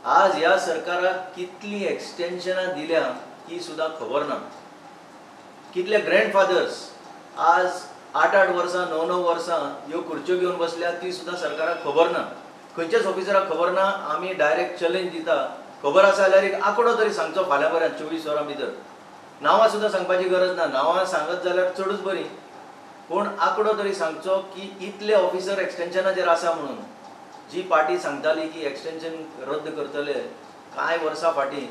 आज ह्या सरकाराक कितली एक्सटेन्शनां दिल्या ती सुद्दां खबर ना. कितले ग्रँडफादर्स आज 8-8 वर्सां 9-9 वर्सां ह्यो खुर्च्यो घेवन बसल्या ती सुद्दां सरकाराक खबर ना, खंयच्याच ऑफिसराक खबर ना. आमी डायरेक्ट चॅलेंज दिता, खबर आसा जाल्यार एक आंकडो तरी सांगचो फाल्यां पर्यंत 24 वरां भितर. नांवां सुद्दां सांगपाची गरज ना, नांवां सांगत जाल्यार चडूच बरी, पूण आंकडो तरी सांगचो की इतले ऑफिसर एक्सटेन्शनाचेर आसा म्हणून. जी पार्टी सांगताली की एक्सटेन्शन रद्द करतले कांय वर्सां फाटीं,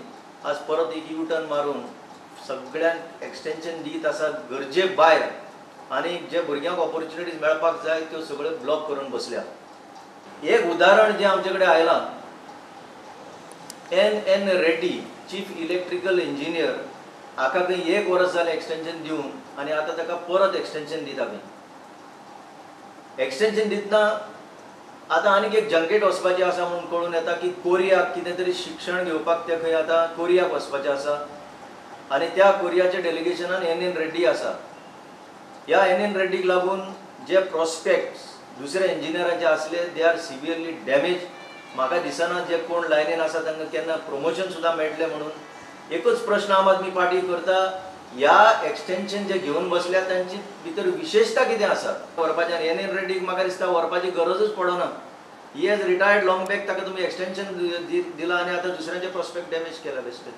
आज परत एक यू टर्न मारून सगळ्यांक एक्सटेन्शन दीत आसा गरजे भायर, आनी जे भुरग्यांक ऑपॉर्च्युनिटीज मेळपाक जाय त्यो सगळ्यो ब्लॉक करून बसल्या. एक उदाहरण जें आमचे कडेन आयलां, N N Reddy chief electrical engineer, हाका खंय 1 वर्स जालें एक्सटेन्शन दिवन आनी आतां ताका परत एक्सटेन्शन दिता खंय. एक्सटेन्शन दितना आतां आनीक एक जंकेट वचपाचें आसा म्हणून कळून येता की कोरियाक कितें तरी शिक्षण घेवपाक ते खंय आतां कोरियाक वचपाचें आसा आनी त्या कोरियाच्या डेलिगेशनान एन एन रेड्डी आसा. ह्या एन एन रेड्डीक लागून जे प्रोस्पेक्ट्स दुसऱ्या इंजिनियरांचे आसले they are severely damage. म्हाका दिसना जे कोण लायनीन आसा तांकां केन्ना प्रमोशन सुद्दां मेळटलें म्हणून. एकूच प्रश्न आम आदमी पार्टी करता, ह्या एक्सटेन्शन जे घेवन बसल्या तांची भितर विशेषता कितें आसा व्हरपाचें? आनी एन एन रेड्डीक म्हाका दिसता व्हरपाची गरजूच पडना. He has retired long back, ताका तुमी एक्सटेन्शन दिलां आनी आतां दुसऱ्यांचे प्रोस्पेक्ट डॅमेज केला बेश्टे.